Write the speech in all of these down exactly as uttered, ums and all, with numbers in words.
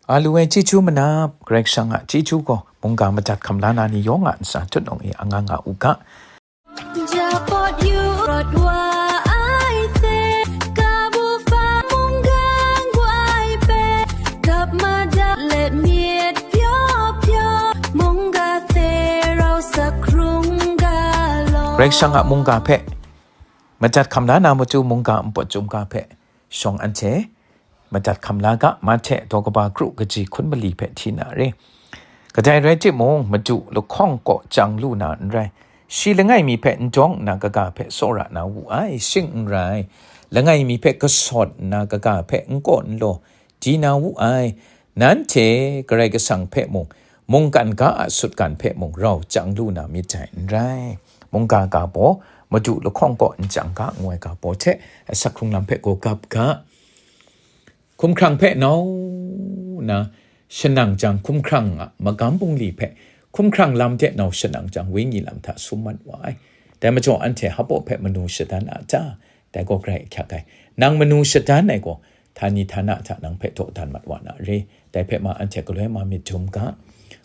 A lu ai chyeju manap, Karai Kasang a chyeju gaw mungga madat hkam la na ni yawng a ntsa tutnawng e anga nga u ga. Japawt yu rawt wa ai hte, kabu hpa mungga ngwai hpe, kap madat let myit pyaw pyaw, mungga hte rau sak hkrung ga law. Karai Kasang a mungga hpe madat hkam la na matu mungga npawt chyum ga hpe shawng anhte madat hkam la ga, Mahte daw kaba kru kaji hkun mali hpe hti na re. Kadai rai timung, Madu lahkawng kaw chyang lu na n rai. Shi langai mi hpe n dawng nna kaga hpe tsawra na wu ai, shing n rai. Langai mi hpe kasawt nna kaga hpe n kaw n law, di na wu ai. Nanhte Karai Kasang hpe mung, mungkan ga a sutgan hpe mung rau chyang lu na myit dai n rai. Mungga ga baw, Madu lahkawng kaw n chyang ga ngu ai ga baw hte asak hkrung lam hpe gaw gap ga. Hkumhkrang hpe nau na shanang jang, hkumhkrang a magam bungli hpe hkumhkrang lam de nau shanang jang, wenyi lam hta sum mat wa ai. Dai majaw anhte hpaw hpe manu shadan a ta? Dai gaw Karai ahkyak ai. Nang manu shadan ai gaw, htani htana hta nang hpe dawdan mat wa na re. Dai hpe ma anhte galoi ma myit dum ga.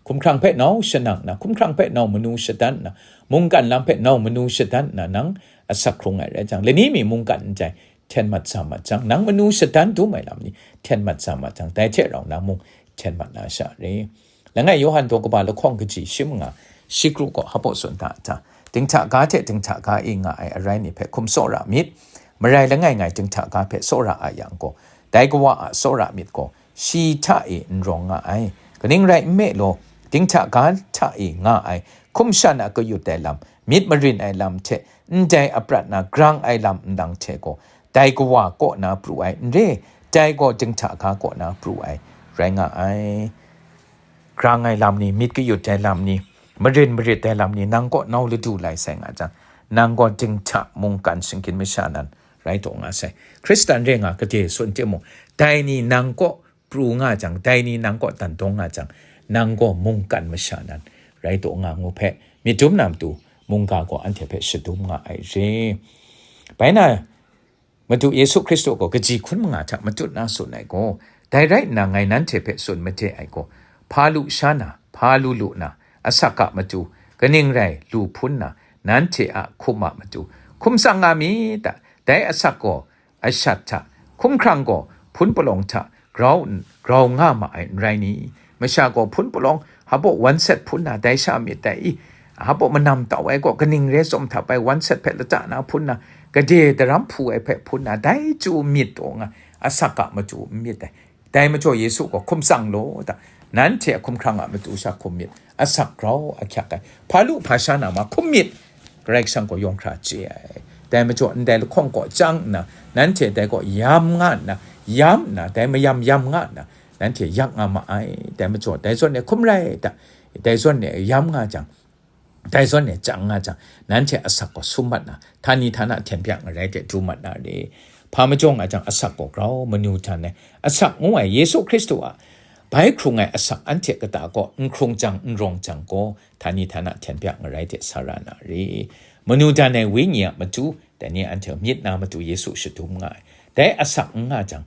Hkumhkrang hpe nau shanang na, hkumhkrang hpe nau manu shadan na, mungkan lam hpe nau manu shadan na, nang asak hkrung ai rai jang, lani mi mungkan ndai hten mat sa mat jang, nang manu shadan dum ai lam ni hten mat sa mat jang, dai hte rau nang mung hten mat na sha re. Langai Yawhan daw kaba lahkawng kaji shi manga, shi kru gaw hpaw tsun da ta? Dinghta ga hte dinghta ga e nga ai arai ni hpe hkum tsawra myit, marai langai ngai dinghta ga hpe tsawra a yang gaw, dai kawa a tsawra myit gaw shi hta e n rawng nga ai. Kaning rai nme law, dinghta ga hta e nga ai hkum shan a kayut ai lam, myit marin ai lam hte ndai aprat na grang ai lam nlang hte gaw, dai kawa kaw na pru ai n re, dai gaw dinghta ga kaw na pru ai rai nga ai. Grang ai lam ni, myit kayut ai lam ni, marin marit ai lam ni, nang kaw nau ladu lai sai nga jang, nang gaw dinghta mungkan shinggyim masha nan rai taw nga sai. Hkristan re nga gade sun timung, dai ni nang kaw pru nga jang, dai ni nang kaw dan dawng nga jang, nang gaw mungkan masha nan rai taw nga ngu hpe, myit dum na matu mungga gaw anhte hpe shadum nga ai re. Bai na, Madu Yesu Hkristu gaw kaji hkun manga hta matut na tsun ai gaw, dai rai nna ngai nanhte hpe tsun made ai gaw, hpa lu sha na, hpa lu lu na, asak a matu, kaning rai lu hpun na, nanhte a hkum a matu, hkum tsang nga mi ta? Dai asak gaw ashat hta, hkumhkrang gaw hpun palawng hta grau n-, grau nga ma ai n rai ni? Masha gaw hpun palawng hpaw wan set hpun na, dai sha myit dai i? Hpaw manam tau ai gaw kaning re tsawm htap ai, wan set hpe lata na hpun na, gade daram hpu ai hpe hpun na, dai chyu myit taw nga, asak a machyu n myit dai. Dai majaw Yesu gaw hkum tsang law ta? Nanhte a hkumhkrang a matu sha hkum myit, asak grau ahkyak ai, hpa lu hpa sha na ma hkum myit, Karai Kasang gaw yawng hkra chye ai. Dai majaw ndai lahkawng kaw chyang nna, nanhte dai gaw yam nga nna, yam nna, dai mayam yam nga nna, nanhte yak nga ma ai. Dai majaw dai zawn e hkum rai ta? Dai zawn e yam nga jang, dai zawn e chyang nga jang, nanhte asak gaw sum mat na, htani htana hten byak ngarai de du mat na re. Hpa majaw nga jang, asak gaw grau manu dan ai. Asak ngu ai Yesu Hkristu a bai hkrung ai asak anhte kata gaw n hkrung jang, n rawng jang gaw, htani htana hten byak ngarai de sa ra na re. Manu dan ai Wenyi a matu, dai ni anhte myit na matu Yesu shadum nga ai. Dai asak n nga jang,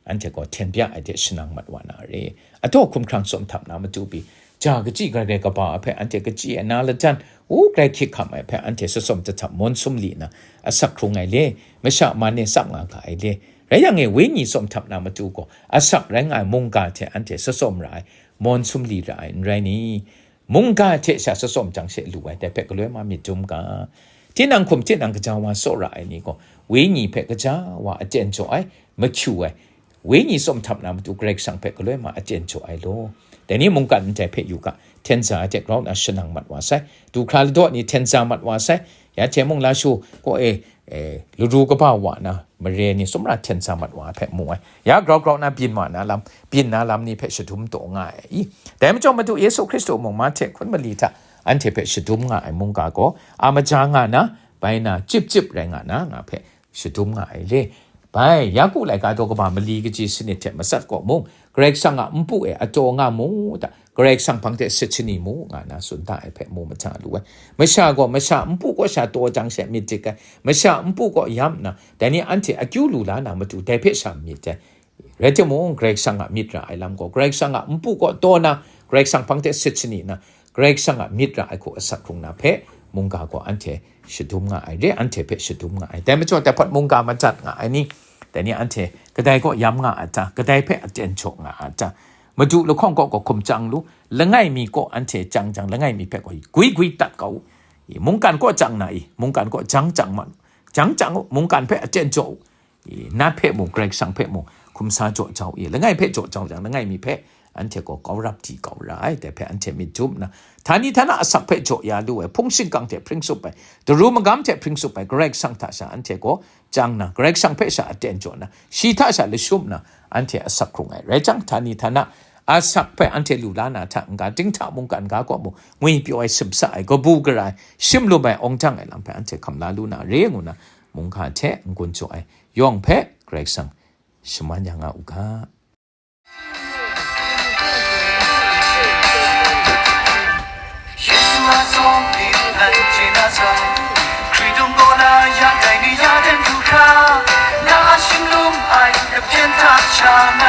anhte gaw hten bya ai hte shanang mat wa na re. Ataw hkumhkrang tsawm htap na matu pyi, ja kachyi grai rai kaba hpe anhte kachyi ai na lajan, u grai hkyik hkam ai hpe anhte tsawm htap mawn sum li na, asak hkrung ai le, masha man e tsap nga ga ai le, rai yang e, Wenyi tsawm htap na matu gaw, asak rai nga ai mungga hte anhte tsawm ra ai, mawn sum li ra ai, n rai ni? Mungga hte sha tsawm jang she lu ai, dai hpe galoi ma myit dum ga. Tinang hkum, tinang gaja wa tsawra ai ni gaw, Wenyi hpe gaja wa aten jaw ai, mahkyu ai, Wenyi tsawm htap na matu Karai Kasang hpe galoi ma aten jaw ai law. Dai ni mungkan ndai hpe yu ga, hten za ai hte grau nna shanang mat wa sai, du hkra ladaw ni hten za mat wa sai, ya hte mung la shu kaw e, e, laru kaba wa na mare ni sumra hten za mat wa ai hpe mu ai. Ya grau grau na byin wa na lam, byin na lam ni hpe shadum taw nga ai i? Dai majaw Madu Yesu Hkristu mung Mahte hkun mali hta anhte hpe shadum nga ai mungga gaw, a maja nga na, bai na, chyip chyip rai nga na, nga hpe shadum nga ai le. Bai, Yaku laika daw kaba mali kaji sanit hte matsat kaw mung, Karai Kasang a npu e ataw nga mu ta? Karai Kasang hpang hte sat shani mu, nga na tsun da ai hpe mu maja lu ai. Masha gaw masha npu kaw sha taw jang she myit dik ai. Masha npu kaw yam nna, dai ni anhte akyu lu la na matu, dai hpe sha myit ai. Rai timung, Karai Kasang a myit ra ai lam gaw, Karai Kasang a npu kaw taw na, Karai Kasang hpang hte sit shani na, Karai Kasang a myit ra ai hku asak hkrung na hpe, mungga gaw anhte shadum nga ai re, anhte hpe shadum nga ai. Dai majaw, dai hpawt mungga madat nga ai ni, dai ni anhte kadai kaw yam nga a ta, kadai hpe aten jaw nga a ta, Madu lahkawng kaw gaw hkum chyang lu, langai mi kaw anhte chyang jang, langai mi hpe gaw gwi gwi dat kau u. I, mungkan kaw chyang na i, mungkan kaw jang chyang ma, jang chyang u, mungkan hpe aten jaw u. I, nat hpe mung, Karai Kasang hpe mung, hkum sa jaw jau i, langai hpe jaw jau jang, langai mi hpe anhte gaw kau rap di kau ra ai, dai hpe anhte myit dum nna, htani htana asak hpe jaw ya lu ai, hpung shingkang hte hpring tsup ai, daru magam hte hpring tsup ai, Karai Kasang hta sha anhte gaw chyang na, Karai Kasang hpe sha aten jaw na, shi hta sha lashum na, anhte asak hkrung ai. Rai jang, htani htana asak hpe anhte lu la na hta n-ga, dinghta mungkan ga kaw mung, ngwi pyaw ai, sumsa ai, kabu gara ai, shim lum ai, awng jang ai lam hpe anhte hkam la lu na re ngu na, mungga hte n-gun jaw ai yawng hpe Karai Kasang shaman ya nga u ga. Yesu a sawng ning ngai chye na sai, Hkristu gaw na ya dai ni ya den du hkra, na a shinglung ai kahpyen hta sha na